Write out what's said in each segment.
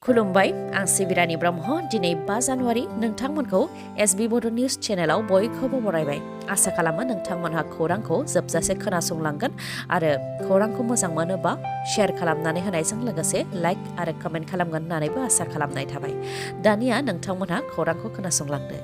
खुलुमबाय आं सिबिरानि ब्रह्म दिनै 5 जानुवारि नोंथांमोनखौ एसबी बड' निउज चेनेलाव बयखौबो बरायबाय आसा खालामो नोंथांमोनहा खौरांखौ जोबजासे खोनासंलांगोन आरो खौरांखौ मोजां मोनोबा शेयार खालामनानै होनायजों लोगोसे लाइक आरो कमेन्ट खालामगोन होननानैबो आसा खालामनाय थाबाय दानिया नोंथांमोनहा खौरांखौ खोनासंलांदो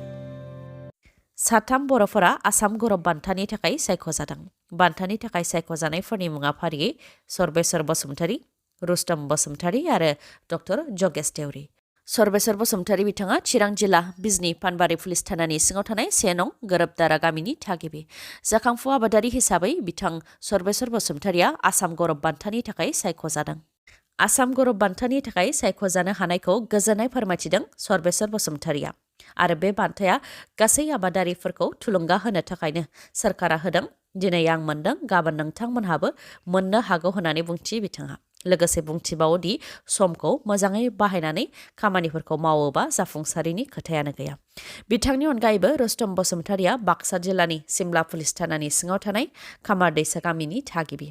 साथाम बर'फोरा आसाम गौरब बान्थानि थाखाय सायख'जादों बान्थानि थाखाय सायख'जानायफोरनि मुङा फारियै सर्बेश्वर बसुमतारी रुस्तम बसुमतारी आरो डक्टर जगेश देउरी सर्बेश्वर बसुमतारी बिथाङा चिरां जिल्ला बिजनी पानबारि पुलिस थानानि सिङाव थानाय 1 नं गोरोबदारा गामिनि थागिबि जाखांफु आबादारि हिसाबै बिथां सर्बेश्वर बसुमतारीया आसाम गौरब बान्थानि थाखाय सायख'जादों आसाम गौरब बान्थानि थाखाय सायख'जानो हानायखौ गोजोननाय फोरमायथिदों सर्बेश्वर बसुमतारीया आरो बे बान्थाया गासै आबादारिफोरखौ थुलुंगा होनो थाखायनो सरकारा होदों दिनै आं मोनदों गाबोन नोंथांमोनहाबो मोननो हागौ होननानै बुंथियो बिथाङा लोगोसे बुंथिबावोदि समखौ मोजाङै बाहायनानै खामानिफोरखौ मावोबा जाफुंसारिनि खोथायानो गैया बिथांनि अनगायैबो रुस्तम बसुमतारीया बाक्सा जिल्लानि सिमला पुलिस थानानि सिङाव थानाय खामारदैसा गामिनि थागिबि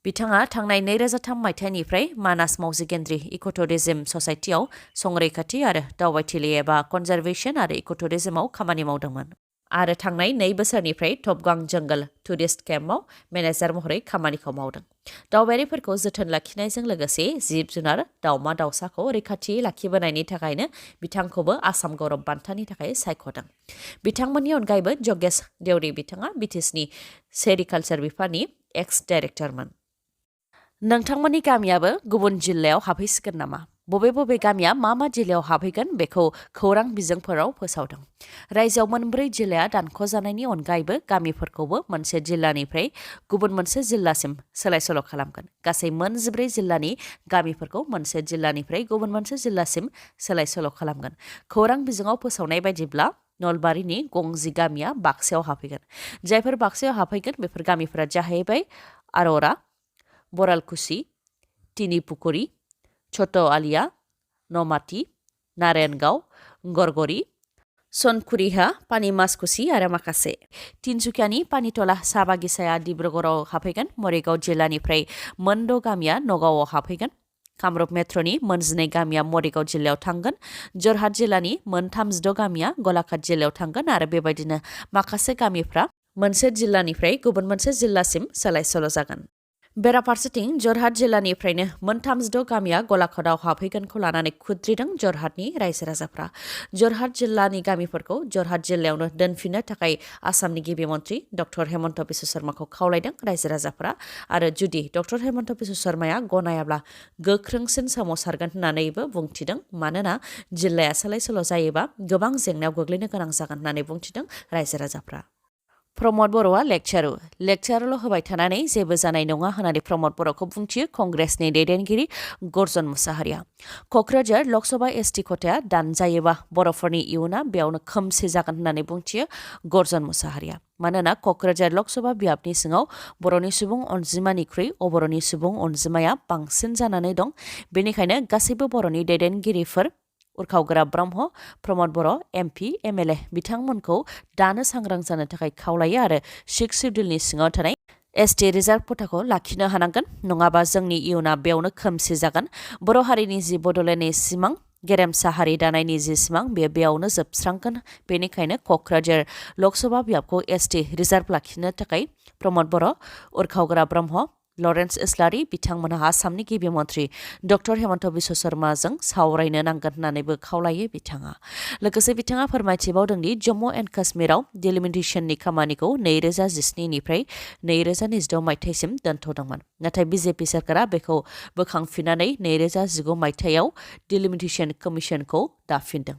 बिथाङा थांनाय 2003 मायथाइनिफ्राय मानास मावजि गेन्द्रि इक'टुरिज्म ससाइटियाव संरैखाथि आरो दावबायथिलि एबा कनजारभेशन आरो इक'टुरिज्मआव खामानि मावदोंमोन आरो थांनाय 2 बोसोरनिफ्राय टपगां जंगल टुरिस्ट केम्पआव मेनेजार महरै खामानिखौ मावदों दावबायारिफोरखौ जोथोन लाखिनायजों लोगोसे जिब जुनार दावमा दावसाखौ रैखाथि लाखिबोनायनि थाखायनो बिथांखौबो आसाम गौरब बान्थानि थाखाय सायख'दों बिथांमोननि अनगायैबो जगेश देउरी बिथाङा बिटिसिनि सेरिकालचार बिफाननि एक्स डाइरेक्टरमोन नोंथांमोननि गामियाबो गुबुन जिल्लायाव हाबहैसिगोन नामा बबे गामिया मा जिल्लायाव हाबहैगोन बेखौ खौरां बिजोंफोराव फोसावदों रायजोआव 4 जिल्लाया दानख'जानायनि अनगायैबो गामिफोरखौबो मोनसे जिल्लानिफ्राय गुबुन मोनसे जिल्लासिम सोलाय-सोल' खालामगोन गासै 14 जिल्लानि गामिफोरखौ मोनसे जिल्लानिफ्राय गुबुन मोनसे जिल्लासिम सोलाय-सोल' खालामगोन खौरां बिजोङाव फोसावनाय बायदिब्ला नलबारिनि गंजि गामिया बाक्सायाव हाबहैगोन जायफोर बाक्सायाव हाबहैगोन बेफोर गामिफोरा जाहैबाय आर'रा बरालकुसि तिनिपुकुरि छोट आलिया नमाति नारायणगाव गरगरी सनकुरिहा पानिमासकुसि आरो माखासे तिनसुकियानि पानितला साहा बागिसाया डिब्रुगड़आव हाबहैगोन मरिगाव जिल्लानिफ्राय 6 गामिया नगावआव हाबहैगोन कामरुप मेट्र'नि 12 गामिया मरिगाव जिल्लायाव थांगोन जरहाट जिल्लानि 36 गामिया गलाघाट जिल्लायाव थांगोन आरो बेबायदिनो माखासे गामिफ्रा मोनसे जिल्लानिफ्राय गुबुन मोनसे जिल्लासिम सोलाय-सोल' जागोन बेराफारसेथिं जरहाट जिल्लानिफ्रायनो 36 गामिया गलाघाटआव हाबहैगोनखौ लानानै खुद्रिदों जरहाटनि रायजो राजाफ्रा जरहाट जिल्लानि गामिफोरखौ जरहाट जिल्लायावनो दोनफिननो थाखाय आसामनि गिबि मन्थ्रि डक्टर हेमन्त बिश्व शर्माखौ खावलायदों रायजो राजाफ्रा आरो जुदि डक्टर हेमन्त बिश्व शर्माया गनायाब्ला गोख्रोंसिन सोमावसारगोन होननानैबो बुंथिदों मानोना जिल्लाया सोलाय-सोल' जायोबा गोबां जेंनायाव गोग्लैनो गोनां जागोन होननानै बुंथिदों रायजो राजाफ्रा प्रमद बर'आ लेक्चारल' होबाय थानानै जेबो जानाय नङा होननानै प्रमद बर'खौ बुंथियो कंग्रेसनि दैदेनगिरि गर्जन मुसाहारिया क'क्राझार लकसभा एसटि खथाया दानजायोबा बर'फोरनि इयुना बेयावनो खोमसि जागोन होननानै बुंथियो गर्जन मुसाहारिया मानोना क'क्राझार लकसभा बियाबनि सिङाव बर'नि सुबुं अनजिमानिख्रुइ अबर'नि सुबुं अनजिमाया बांसिन जानानै दं बेनिखायनो गासैबो बर'नि दैदेनगिरिफोर उरखावगोरा ब्रह्म प्रमद बर' एमपि एमएलए बिथांमोनखौ दानो सांग्रां जानो थाखाय खावलायो आरो 6 सिडुलनि सिङाव थानाय एसटि रिजार्भ खथाखौ लाखिनो हानांगोन नङाबा जोंनि इयुना बेयावनो खोमसि जागोन बर' हारिनि जि बड'लेण्डनि सिमां गेरेमसा हारि दानायनि जि सिमां बेयावनो जोबस्रांगोन बेनिखायनो क'क्राझार लकसभा बियाबखौ एसटि रिजार्भ लाखिनो थाखाय प्रमद बर' उरखावगोरा ब्रह्म लरेन्स इस्लारि बिथांमोनहा आसामनि गिबि मन्थ्रि डक्टर हेमन्त बिश्व शर्माजों सावरायनो नांगोन होननानैबो खावलायो बिथाङा लोगोसे बिथाङा फोरमायथिबावदोंदि जम्मु एन्ड काश्मीराव डिलिमिटेशननि खामानिखौ 2017 निफ्राय 2026 मायथाइसिम दोनथ'दोंमोन नाथाय बिजेपि सरकारा बेखौ बोखांफिननानै 2019 मायथाइयाव डिलिमिटेशन कमिसनखौ दाफिनदों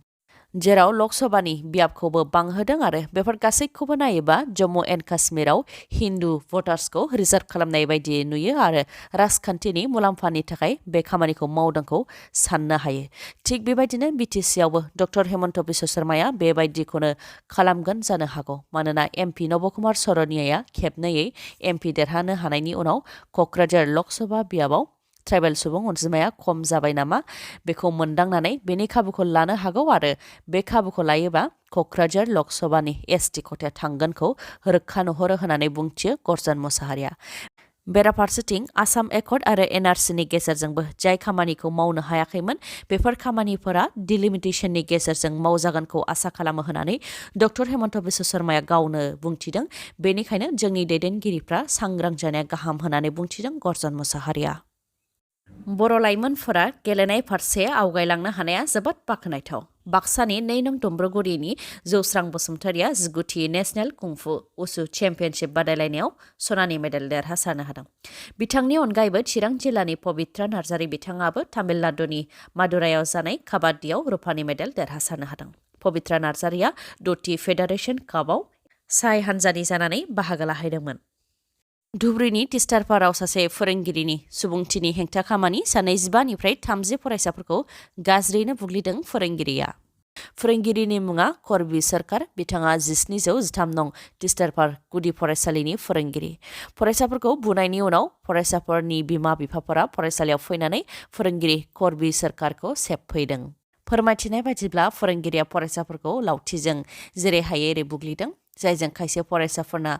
जेराव लकसभानि बियाबखौबो बांहोदों आरो बेफोर गासैखौबो नायोबा जम्मु एन्ड काश्मीराव हिन्दु भटार्सखौ रिजार्भ खालामनाय बायदि नुयो आरो राजखान्थिनि मुलाम्फानि थाखाय बे खामानिखौ मावदोंखौ साननो हायो थिग बेबायदिनो बिटिसिआवबो डक्टर हेमन्त बिश्व शर्माया बेबायदिखौनो खालामगोन जानो हागौ मानोना एमपि नबकुमार सरनियाया खेबनैयै एमपि देरहानो हानायनि उनाव क'क्राझार लकसभा बियाबाव ट्राइबेल सुबुं अनजिमाया खम जाबाय नामा बेखौ मोनदांनानै बेनि खाबुखौ लानो हागौ आरो बे खाबुखौ लायोबा क'क्राझार लकसभानि एसटि खथाया थांगोनखौ रोखा नुहुरो होननानै बुंथियो गर्जन मुसाहारिया बेराफारसेथिं आसाम एकर्ड आरो एनआरसिनि गेजेरजोंबो जाय खामानिखौ मावनो हायाखैमोन बेफोर खामानिफोरा डिलिमिटेशननि गेजेरजों मावजागोनखौ आसा खालामो होननानै डक्टर हेमन्त बिश्व शर्माया गावनो बुंथिदों। बेनिखायनो जोंनि दैदेनगिरिफ्रा सांग्रां जानाया गाहाम होननानै बुंथिदों गर्जन मुसाहारिया। बर' लाइमोनफोरा गेलेनाय फारसे आवगायलांनो हानाया जोबोद बाख्नायथाव। बाक्सानि 2 नं डम्ब्रुगुरिनि जौस्रां बसुमतारिया 19थि नेशनेल कुंफु उसु चेम्पियनशिप बादायलायनायाव सनानि मेडेल देरहासारनो हादों। बिथांनि अनगायैबो चिरां जिल्लानि पबित्रा नार्जारी बिथाङाबो तामिलनाडुनि मादुरायाव जानाय काबाड्डियाव रुपानि मेडेल देरहासारनो हादों। पबित्रा नार्जारीया 6थि फेडारेशन कापआव साय हानजानि जानानै बाहागो लाहैदोंमोन। धुब्रीनि तिस्टारपाराव सासे फोरोंगिरिनि सुबुंथिनि हेंथा खामानि सानै 15निफ्राय 30 फरायसाफोरखौ गाज्रियैनो बुग्लिदों फोरोंगिरिया। फोरोंगिरिनि मुङा करबी सरकार, बिथाङा 1713 नं तिस्टारपार गुदि फरायसालिनि फोरोंगिरि। फरायसाफोरखौ बुनायनि उनाव फरायसाफोरनि बिमा-बिफाफोरा फरायसालियाव फैनानै फोरोंगिरि करबी सरकारखौ सेबफैदों। फोरमायथिनाय बायदिब्ला फोरोंगिरिया फरायसाफोरखौ लावथिजों जेरै हायो एरै बुग्लिदों, जायजों खायसे फरायसाफोरना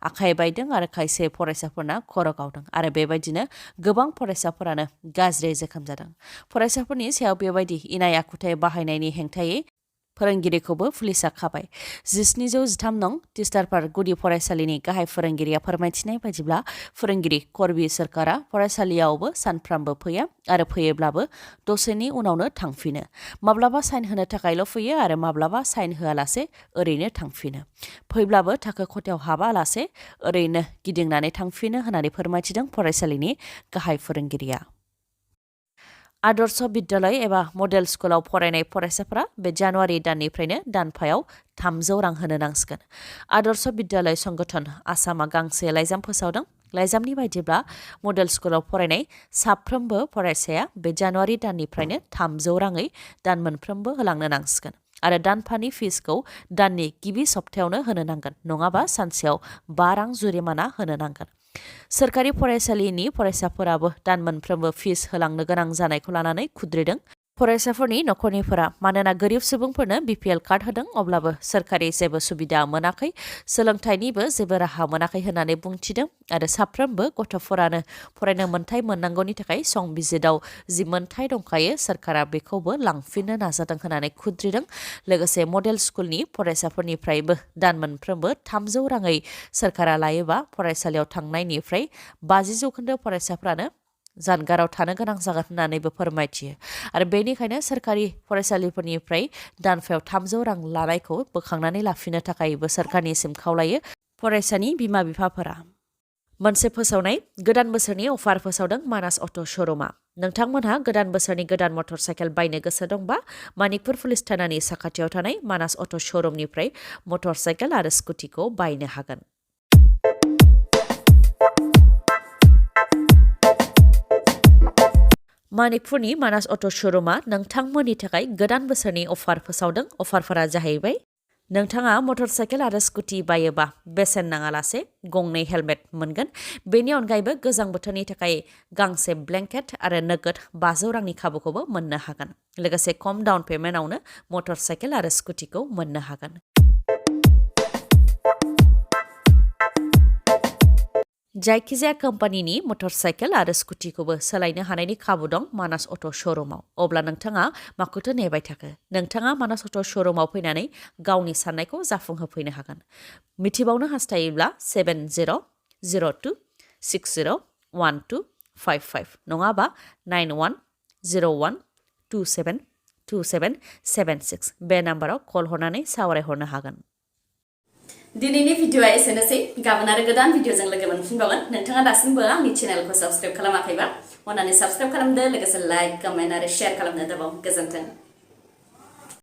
आखाइ बायदों आरो खायसे फरायसाफोरना खर' गावदों आरो बेबायदिनो गोबां फरायसाफोरानो गाज्रि जोखोम जादों। फरायसाफोरनि सायाव बेबायदि इनाय आखुथाय बाहायनायनि हेंथायै फोरोंगिरिखौबो पुलिसा खाबाय। 1713 नं तिस्टारपार गुदि फरायसालिनि गाहाय फोरोंगिरिया फोरमायथिनाय बायदिब्ला फोरोंगिरि करबी सरकारा फरायसालियावबो सानफ्रामबो फैया आरो फैयोब्लाबो दसेनि उनावनो थांफिनो। माब्लाबा साइन होनो थाखायल' फैयो आरो माब्लाबा साइन होआलासे ओरैनो थांफिनो। फैब्लाबो थाखो खथायाव हाबालासे ओरैनो गिदिंनानै थांफिनो होननानै फोरमायथिदों फरायसालिनि गाहाय फोरोंगिरिया। आदर्श बिद्यालय एबा मडेल स्कुलाव फरायनाय फरायसाफोरा बे जानुवारि दाननिफ्रायनो दानफायाव 300 रां होनो नांसिगोन। आदर्श बिद्यालय संगठन आसामा गांसे लाइजाम फोसावदों। लाइजामनि बायदिब्ला मडेल स्कुलाव फरायनाय साफ्रोमबो फरायसाया बे जानुवारि दाननिफ्रायनो 300 राङै दान मोनफ्रोमबो होलांनो नांसिगोन आरो दानफानि फिसखौ दाननि गिबि सप्तायावनो होनो नांगोन, नङाबा सानसेयाव 5 रां जुरिमाना होनो नांगोन। सोरखारि फरायसालिनि फरायसाफोराबो दान मोनफ्रोमबो फिस होलांनो गोनां जानायखौ लानानै खुद्रिदों। फरायसाफोरनि नखरनिफोरा मानोना गोरिब सुबुंफोरनो BPL कार्ड होदों अब्लाबो सोरखारि जेबो सुबिदा मोनाखै, सोलोंथाइनिबो जेबो राहा मोनाखै होननानै बुंथिदों आरो साफ्रोमबो गथ'फोरानो फरायनो मोन्थाय मोननांगौनि थाखाय संबिजिदाव जि मोन्थाय दंखायो सोरखारा बेखौबो लांफिननो नाजादों होननानै खुद्रिदों। लोगोसे मडेल स्कुलनि फरायसाफोरनिफ्रायबो दान मोनफ्रोमबो 300 राङै सोरखारा लायोबा फरायसालियाव थांनायनिफ्राय 50% फरायसाफ्रानो जानगाराव थानो गोनां जागोन होननानैबो फोरमायथियो आरो बेनिखायनो सोरखारि फरायसालिफोरनिफ्राय दानफायाव 300 रां लानायखौ बोखांनानै लाफिननो थाखायबो सोरखारनिसिम खावलायो फरायसानि बिमा-बिफाफोरा। मोनसे फोसावनाय गोदान बोसोरनि अफार फोसावदों मानास अट' श'रुमा। नोंथांमोनहा गोदान बोसोरनि गोदान मटर साइकेल बायनो गोसो दंबा मानिकपुर पुलिस थानानि साखाथियाव थानाय मानास अट' श'रुमनिफ्राय मटर साइकेल आरो स्कुटिखौ बायनो हागोन। मानिकपुरनि मानास अट' श'रुमा नोंथांमोननि थाखाय गोदान बोसोरनि अफार फोसावदों। अफारफोरा जाहैबाय नोंथाङा मटर साइकेल आरो स्कुटि बायोबा बेसेन नाङालासे गंनै हेलमेट मोनगोन। बेनि अनगायैबो गोजां बोथोरनि थाखाय गांसे ब्लेंकेट आरो नोगोद 500 रांनि खाबुखौबो मोननो हागोन। लोगोसे खम डाउन पेमेन्टआवनो मटर साइकेल आरो स्कुटिखौ मोननो हागोन। जायखिजाया कम्पानिनि मटर साइकेल आरो स्कुटिखौबो सोलायनो हानायनि खाबु दं मानास अट' श'रुमाव। अब्ला नोंथाङा माखौथो नेबाय थाखो? नोंथाङा मानास अट' श'रुमाव फैनानै गावनि साननायखौ जाफुंहोफैनो हागोन। मिथिबावनो हास्थायोब्ला 70601255 नङाबा 9101272776 बे नाम्बाराव कल हरनानै सावरायहरनो हागोन। दिनैनि भिडिअआ एसेनोसै। गाबोन आरो गोदान भिडिअजों लोगो मोनफिनबावगोन। नोंथाङा दासिमबो आंनि चेनेलखौ साबस्क्राइब खालामाखैबा अन्नानै साबस्क्राइब खालामदो, लोगोसे लाइक, कमेन्ट आरो शेयार खालामनो दाबाव। गोजोन्थों।